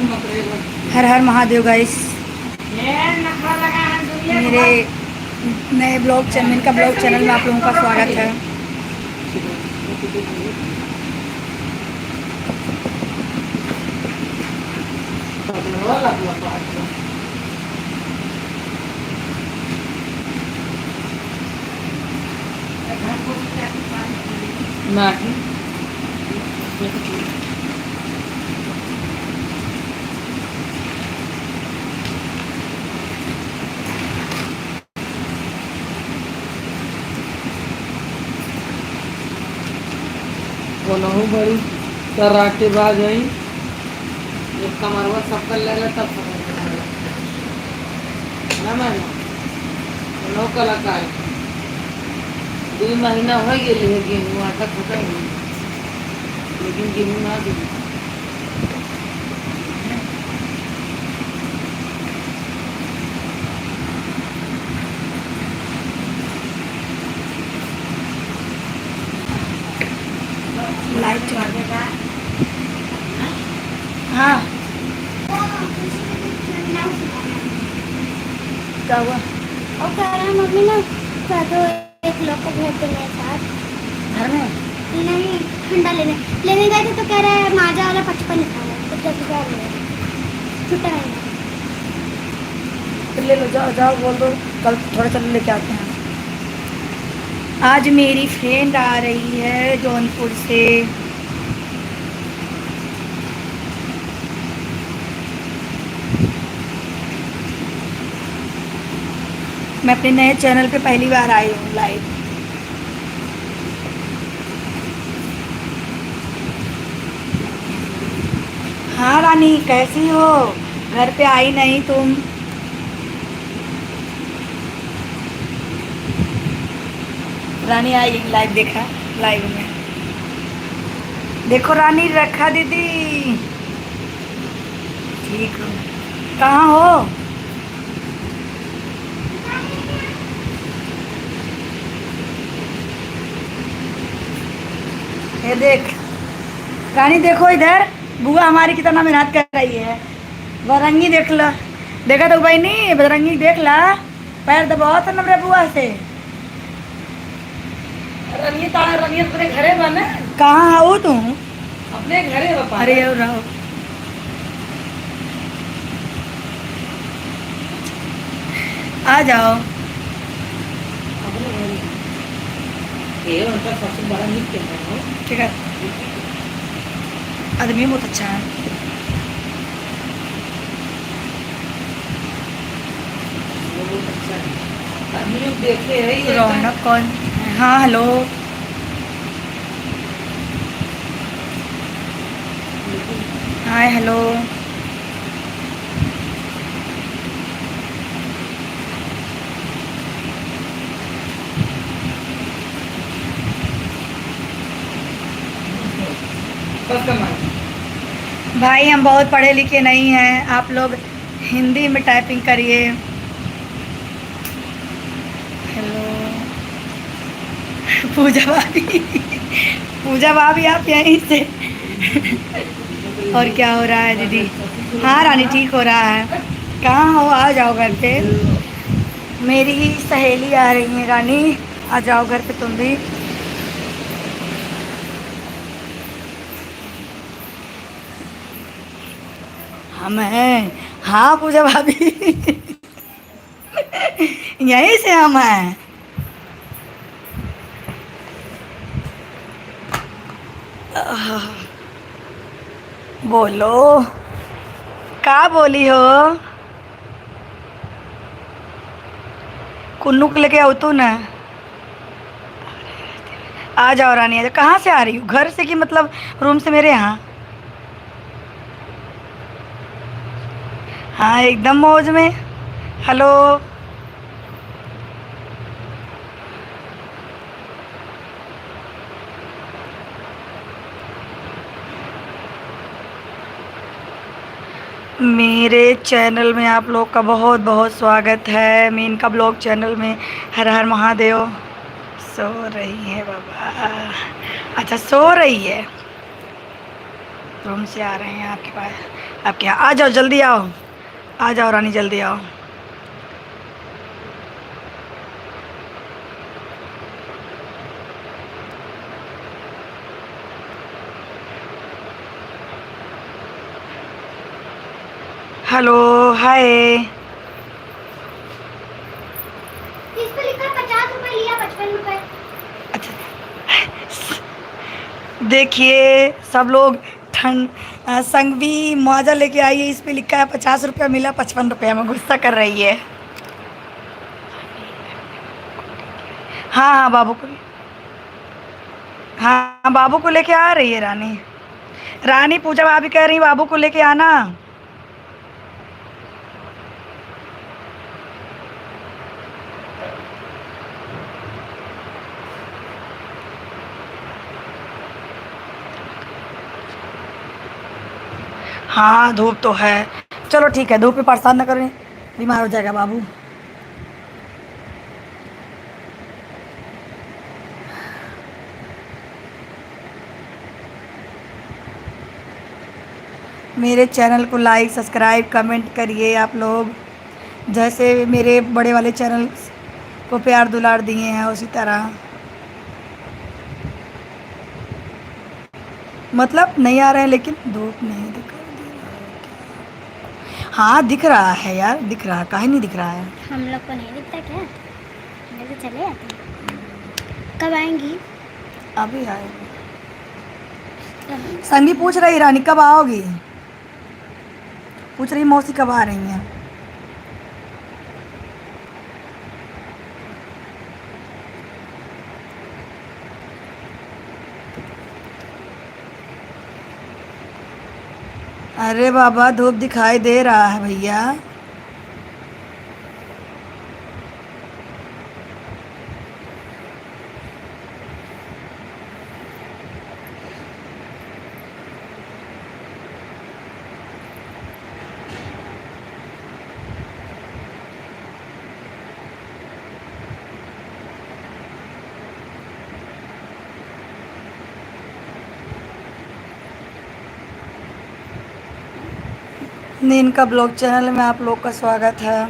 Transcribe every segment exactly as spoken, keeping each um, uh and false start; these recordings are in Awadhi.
हर हर महादेव गाइस, मेरे नए ब्लॉग चैनल, इनका ब्लॉग चैनल में आप लोगों का स्वागत है। नहीं। कोनहु बड़ी तर्राटेबाज हई, एक कमरवा सब कर लेले तब समझ में आवे। ना मैम, कोनहु कलाकार। दू महीना हो गेले है गेहूँ आटा खत्म हो, लेकिन गेहूँ ना दे। लाइट चला दे। हाँ। का हुआ? और कह रहा है, मम्मी ना, कह दो, एक लोग को भेज दो मेरे साथ। घर में? नहीं, ठंडा लेने। लेने गए थे तो कह रहे हैं, माजा वाला पचपन लिखा है, तो दस रुपया ले। छुट्टा है। तो ले लो, जाओ, जाओ, बोल दो, कल थोड़ा चलो लेके आते हैं। आज मेरी फ्रेंड आ रही है जौनपुर से। मैं अपने नए चैनल पे पहली बार आई हूँ लाइव। हाँ रानी, कैसी हो? घर पे आई नहीं तुम। रानी आई लाइव देखा, लाइव में। देखो रानी, रेखा दीदी। ठीक हो? कहाँ हो? ये देख रानी, देखो इधर, बुआ हमारी कितना मेहनत कर रही है। बजरंगी देख ला, देखा तो बहनी, बजरंगी देख ला, पैर दबावत न रे बुआ से। रनिया ता-, रनिया अपने घरे बा ना? कहाँ हऊ तू? अपने घरे बा पागल। अरे, और रहो। आ जाओ। अपने घरे। ये उनका सबसे बड़ा मित्र है, हाँ? ठीक है। आदमी बहुत अच्छा है। बहुत अच्छा है। आदमी लोग देखे हैं ये रौनक कौन? हाँ, हेलो। हाय, हेलो। भाई, हम बहुत पढ़े लिखे नहीं हैं, आप लोग हिंदी में टाइपिंग करिए। हेलो पूजा भाभी। पूजा भाभी, आप यहीं से? और क्या हो रहा है दीदी? हाँ रानी, ठीक हो रहा है। कहाँ हो? आ जाओ घर पे। मेरी ही सहेली आ रही है रानी, आ जाओ घर पे तुम भी। हम हैं। हाँ पूजा भाभी। यहीं से हम हैं। आह, बोलो, का बोली हो? कुन्नू के लेके आओ तू ना। आ जाओ रानी, आ जाओ। कहाँ से आ रही हो? घर से कि मतलब रूम से मेरे यहाँ? हाँ, एकदम मौज में। हेलो। मेरे चैनल में आप लोग का बहुत बहुत स्वागत है। मीनका ब्लॉग चैनल में हर हर महादेव। सो रही है बाबा। अच्छा, सो रही है। रूम से आ रहे हैं आपके पास, आपके यहाँ। आ जाओ, जल्दी आओ, आ जाओ रानी, जल्दी आओ। हेलो, हाय। इस पे लिखा है पचास रुपए लिया, पचपन रुपए। अच्छा। देखिए, सब लोग ठंड, अ, संगवी मोजा लेके आई है, इस पे लिखा है पचास रुपया मिला पचपन रुपया में, गुस्सा कर रही है। हाँ, हाँ, बाबू को, हाँ, बाबू को लेके आ रही है रानी। रानी, पूजा भाभी कह रही, बाबू को लेके आना। हाँ, धूप तो है। चलो ठीक है, धूप में परेशान न करें, बीमार हो जाएगा बाबू। मेरे चैनल को लाइक, सब्सक्राइब, कमेंट करिए आप लोग। जैसे मेरे बड़े वाले चैनल को प्यार दुलार दिए हैं, उसी तरह, मतलब, नहीं आ रहे हैं, लेकिन धूप नहीं दिखाई दे रहा है क्या? हाँ, दिख रहा है यार, दिख रहा है, काहे नहीं दिख रहा है? हम लोग को नहीं दिखता क्या? हम लोग तो चले आते हैं। कब आएंगी? अभी आएगी। कब? संगी पूछ रही, रानी, कब आओगी? पूछ रही, मौसी कब आ रही हैं? अरे बाबा, धूप दिखाई दे रहा है भैया। नीन का ब्लॉग चैनल में आप लोग का स्वागत है।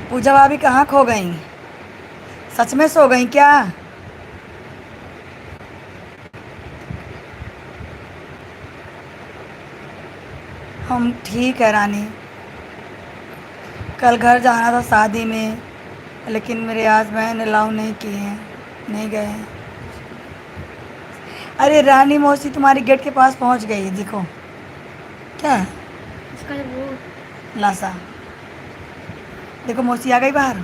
पूजा भाभी कहाँ खो गई? सच में सो गई क्या? हम ठीक है रानी, कल घर जाना था शादी में, लेकिन मेरे हस्बैंड अलाउ नहीं किए हैं, नहीं गए हैं। अरे रानी मौसी तुम्हारी गेट के पास पहुंच गई है, देखो क्या है? इसका वो लासा। देखो, मौसी आ गई बाहर।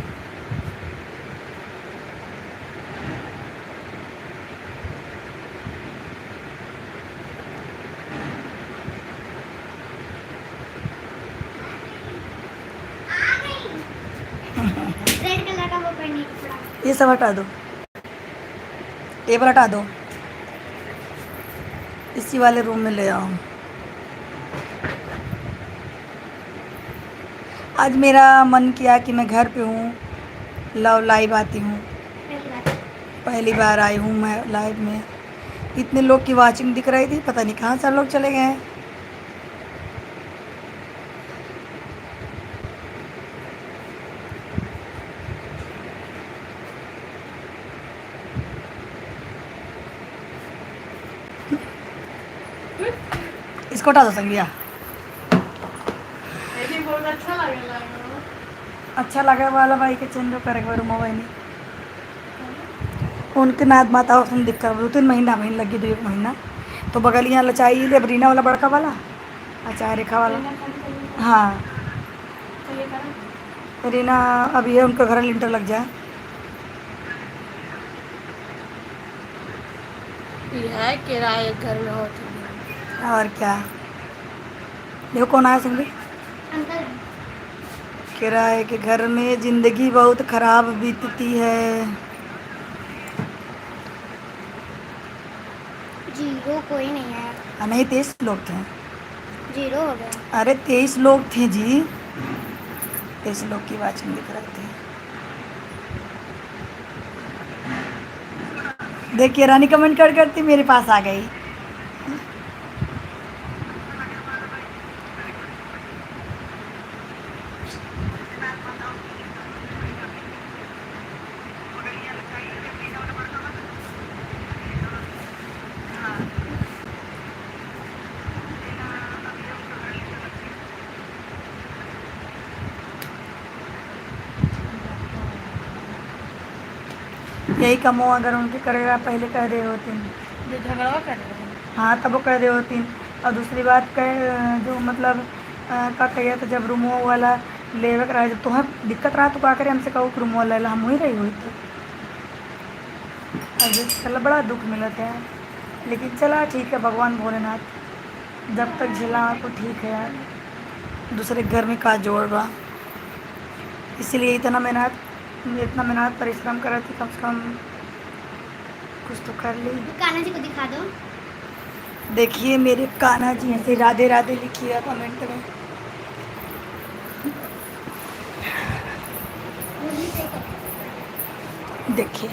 रेड कलर का वो पहनी कपड़ा। ये सब हटा दो। टेबल हटा दो, इसी वाले रूम में ले आओ। आज मेरा मन किया कि मैं घर पे हूँ, लाओ लाइव आती हूँ। पहली बार आई हूँ मैं लाइव में। इतने लोग की वॉचिंग दिख रही थी, पता नहीं कहाँ से लोग चले गए हैं। इसको हटा दो संगिया। अच्छा लगे वाला भाई के चेंज करे एक बार मोबाइल। उनके नाद माता उसमें दिक्कत, दो तीन महीना, महीना लगी, दो एक महीना। तो बगलिया लचाई ले, अब रीना वाला बड़का वाला, अच्छा रेखा वाला। हाँ, रीना, अब ये उनका घर लिंटर लग जाए। ये है किराए घर में होती है। और क्या? देखो कौन आया संगी। अंकल। किराए के घर में जिंदगी बहुत खराब बीतती है। जीरो, कोई नहीं आया। हाँ, नहीं, तेईस लोग थे। जीरो हो गया। अरे, तेईस लोग थे जी, तेईस लोग की वॉचिंग दिख रहे थे। देखिए, रानी comment कर करती मेरे पास आ गई। यही कमो अगर उनके करे रहा, पहले कह दे होती। जो झगड़वा करे रहे। हाँ, तब वो कह दे होती। और दूसरी बात कह, जो मतलब, अ, का कहिए, तो जब रूमो वाला लेवे के रहा, जब तोहे दिक्कत रहा, तो का करे, हमसे कहू कि रूमो वाला ले ला, हम वहीं रही हुई तो। अब ये चला, बड़ा दुख मिलत है, लेकिन चला, ठीक है, भगवान भोलेनाथ जब तक झेला तो ठीक है यार, दूसरे घर में का जोड़ बा। इसीलिए इतना मेहनत, इतना मेहनत परिश्रम करत ही, कम से कम कुछ तो कर ली। कान्हा जी को दिखा दो। देखिए, मेरे कान्हा जी हैं, राधे राधे लिखिएगा comment में। देखिए,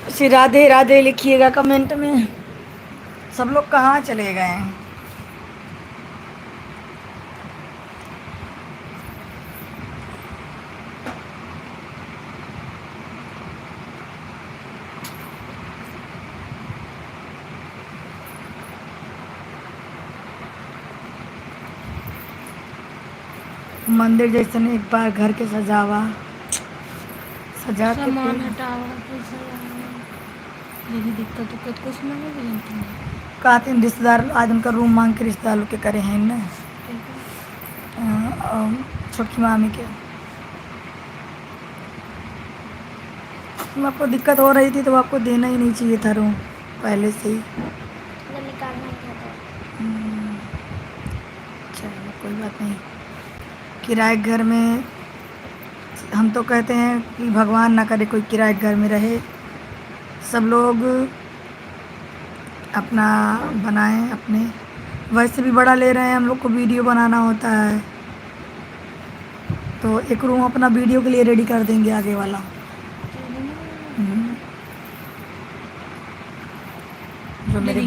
इसे राधे राधे लिखिएगा comment में। सब लोग कहाँ चले गए हैं? मंदिर जैसन एक बार घर के सजावा, सजा के सामान फिर हटावा, फिर सजावा। यही दिक्कत उक्कत कुछ ना हो, लेकिन कहते हैं रिश्तेदार, आज उनका रूम मांग के रिश्तेदार लोग के करे हैं ना। ठीक है। अ, अ, छोटकी मामी के। जब आपको दिक्कत हो रही थी तो आपको देना ही नहीं चाहिए था रूम पहले से ही। जब निकालना ही था तो। हम्म, चलो कोई बात नहीं। किराए के घर में हम तो कहते हैं कि भगवान ना करे कोई किराए के घर में रहे। सब लोग अपना बनाएं अपने। वैसे भी बड़ा ले रहे हैं, हम लोग को वीडियो बनाना होता है, तो एक रूम अपना वीडियो के लिए रेडी कर देंगे आगे वाला। हम्म। जो मेरे,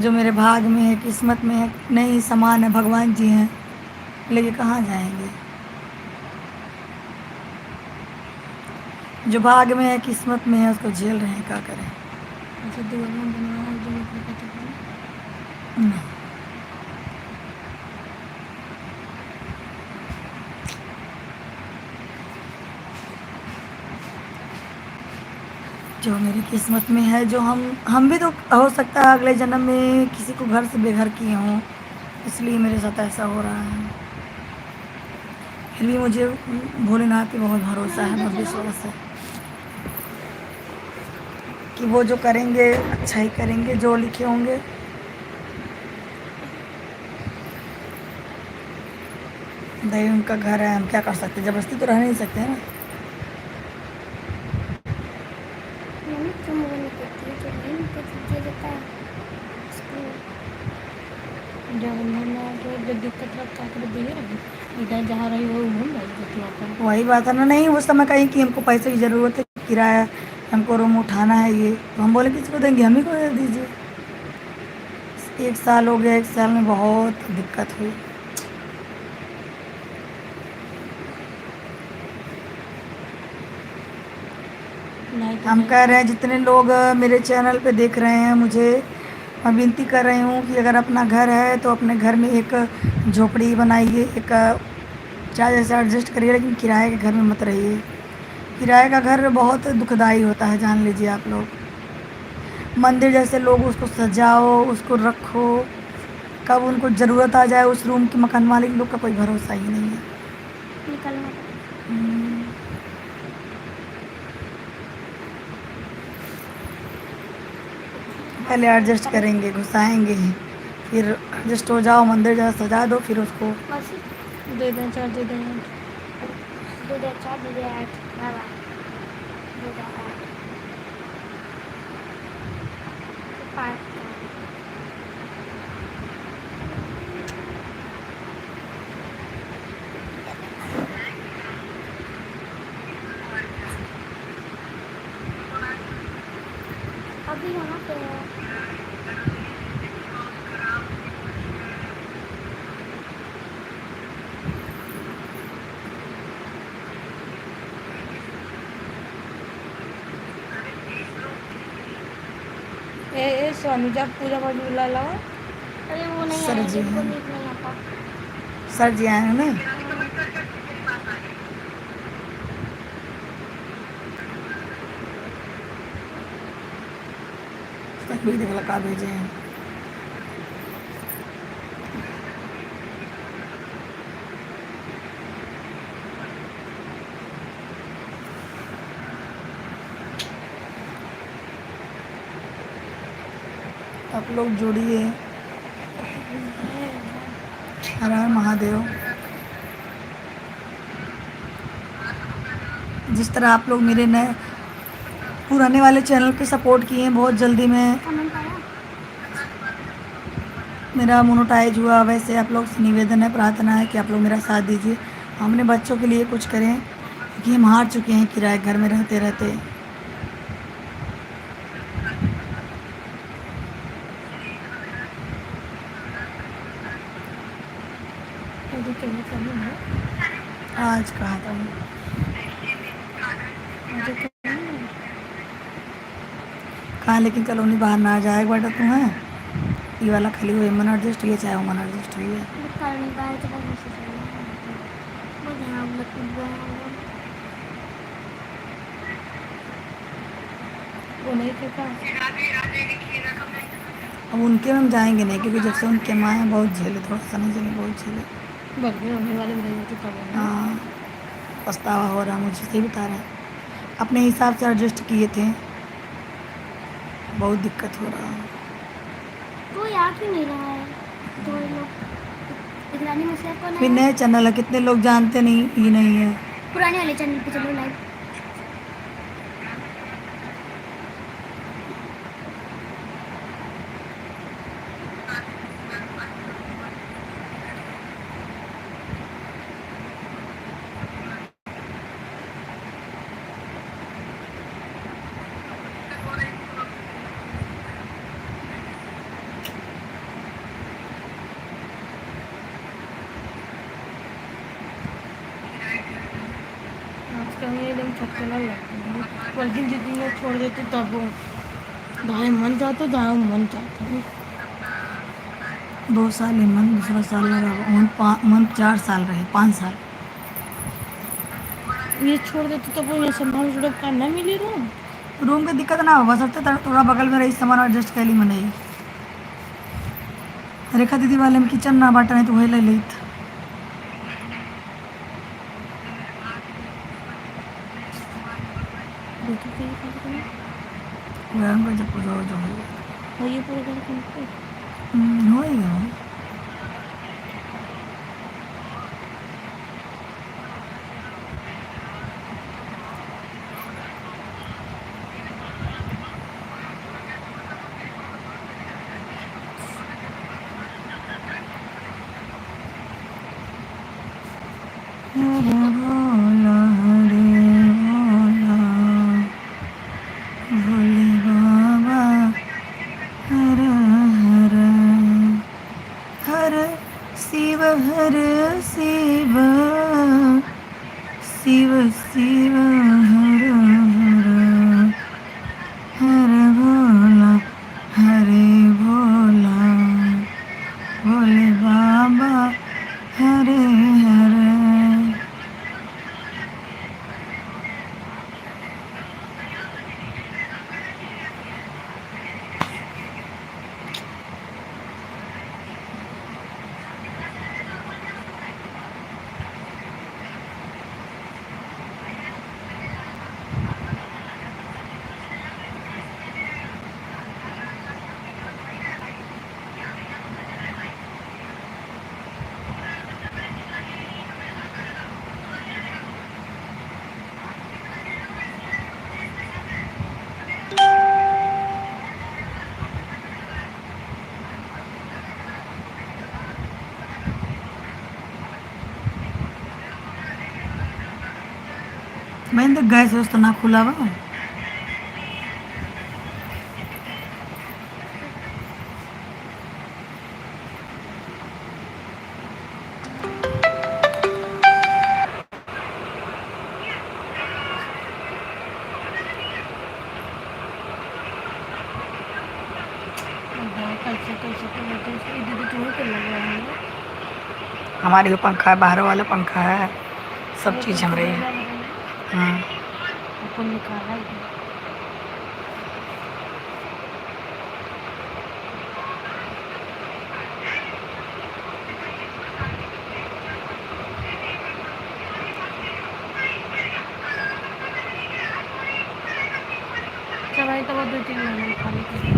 जो मेरे भाग में है, किस्मत में है, नहीं, सामान है, भगवान जी हैं, लेके कहाँ जाएंगे? जो भाग में है, किस्मत में है, उसको झेल रहे हैं, क्या करें? अच्छा, दो रूम बनवाया है, जो मतलब पता नहीं। नहीं। जो मेरी किस्मत में है, जो हम, हम भी तो हो सकता है अगले जन्म में किसी को घर से बेघर किए हों, इसलिए मेरे साथ ऐसा हो रहा है। फिर भी मुझे भोलेनाथ पे बहुत भरोसा है, बहुत विश्वास है कि वो जो करेंगे, अच्छा ही करेंगे, जो लिखे होंगे। भाई, उनका घर है, हम क्या कर सकते हैं, जबरदस्ती तो रह नहीं सकते हैं ना। मम्मी, तुम वो नहीं करती हो, तो नहीं करती, दे देता है उसको। जब उन्होंने जो, जो दिक्कत रखता है, तो दे रही। इधर जहाँ रही, वो घूम रही थी अपन। वही बात है ना, नहीं, उस समय कहीं कि हमको पैसे की ज़रूरत है, किराया, हमको रूम उठाना है, ये तो हम बोले, "किसको देंगे, हम ही को दे दीजिए।" एक साल हो गया, एक साल में बहुत दिक्कत हुई। नहीं तो हम नहीं। कह रहे हैं, जितने लोग, अ, मेरे चैनल पे देख रहे हैं मुझे, मैं विनती कर रही हूँ कि अगर अपना घर है तो अपने घर में एक झोपड़ी बनाइए, एक, अ, चाहे जैसे एडजस्ट करिए, लेकिन किराए के घर में मत रहिए। किराए का घर बहुत दुखदाई होता है, जान लीजिए आप लोग। मंदिर जैसे लोग, उसको सजाओ, उसको रखो, कब उनको ज़रूरत आ जाए उस रूम की, मकान मालिक लोग का कोई भरोसा ही नहीं है। निकलना पड़ेगा। हम्म। पहले एडजस्ट करेंगे, घुसाएंगे ही, फिर एडजस्ट हो जाओ, मंदिर जैसा सजा दो, फिर उसको मौसी, दे दें, चार दे दें। दे दें, चार दे दें, आठ, बाबा। दे दें, आठ। पाँच। अभी यहाँ पे है। ए, ए, सोनू, जा पूजा पाठ में ला लाओ। अरे, वो नहीं सर आया, जी बिल्कुल हैं। नीक नहीं आता। सर जी आए हैं ना? हाँ। तस्वीर देख ला, का भेजे हैं। आप लोग जुड़िए। हर हर महादेव। जिस तरह आप लोग मेरे नए, पुराने वाले चैनल पे सपोर्ट किए हैं, बहुत जल्दी मैं, मेरा मोनेटाइज हुआ, वैसे आप लोग से निवेदन है, प्रार्थना है कि आप लोग मेरा साथ दीजिए, हम अपने बच्चों के लिए कुछ करें, क्योंकि हम हार चुके हैं किराए घर में रहते रहते। आज कहाँ था? कहाँ, लेकिन कॉलोनी बाहर ना जाए, एक बार तो है, ये वाला खाली हुए, मन एडजस्ट हुए, चाहे वो मन एडजस्ट हुए। वो नहीं थे का? अब उनके में हम जाएंगे नहीं, क्योंकि जब से उनके माँ है, बहुत झेले, थोड़ा सा नहीं झेले, बहुत झेले। बगल में रहने वाले में नहीं होते, कब है? हाँ, पछतावा हो रहा मुझे, सही बता रहे हैं। अपने हिसाब से एडजस्ट किए थे, बहुत दिक्कत हो रहा है। कोई आ क्यों नहीं रहा है? तो ये लोग इकरानी में से कौन फिर आया? नए चैनल है, कितने लोग जानते नहीं, ये नहीं है। पुराने वाले चैनल पे चलो लाइव। आजकल ये एकदम छटकना लगता है। वर्जिन जिंदगी में छोड़ देते तब वो दाएं मन जाता, दाएं मन जाता। दो साल ही मन, दूसरा साल लगा, मन पा-, मन चार साल रहे, पाँच साल। ये छोड़ देते तो वो ये सामान जुड़ब का ना मिले रूम? रूम के दिक्कत ना हो, बस अब तो थोड़ा बगल में रही, सामान एडजस्ट कर ली मनई। रेखा दीदी वाले में किचन ना बाटा, नहीं तो वही ले लेत। देखो, क्या ये कर रहे हैं? वह हम जब पूजा वूजा हो जाए। और ये पूरा घर कौन पे? हम्म, हो ही गया भाई। हरे भोला, हरे भोला, भोले बाबा, हर हर। हर शिव, हर शिव, शिव शिव, हर हर। हर भोला, हरे भोला, भोले बाबा, हरे हरे। बहन, तो गैस वैस तो ना खुला बा। ये दीदी, तू ही के लगे है ना? हमारे वो पंखा है, बाहर वाला पंखा है, सब ये चीज़ तो हमरे ही है। हम्म। अपन निकाला ही। चलाई तो वो दो तीन महीने खाली थी।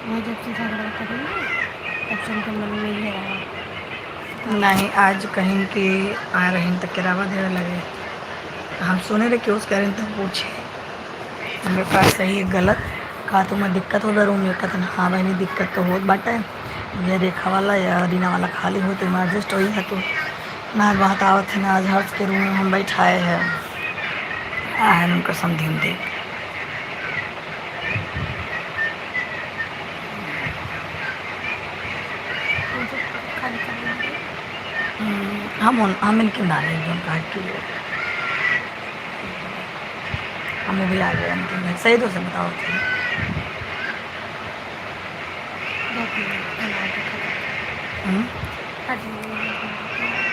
वो जब से झगड़ा करेंगे, तब से उनके मन में ये रहा। नहीं, आज कहीं कि आ रही तो केरावा देवे लगे। हम सुने रहे कि उसके रहे तो पूछे। हमरे पास सही है गलत, का तुम्हें दिक्कत हो रूम में? कहते हैं, "हाँ बहनी, दिक्कत तो होत बाटे, ये रेखा वाला या रीना वाला खाली हो तो एडजस्ट हो ही है।" तो ना बात आवत है, ना आज हर्ष के रूम में हम बैठाए हैं, आ है उनकर समधी उमधी। खाली कर देंगे। हम्म, हम उन-, हम इनके ना रहे, जो कहा कि हम भी आ गए उनके घर। सही तो से बताओ तुम। दो तीन मिनट बना के खत्म। हम्म? खत्म।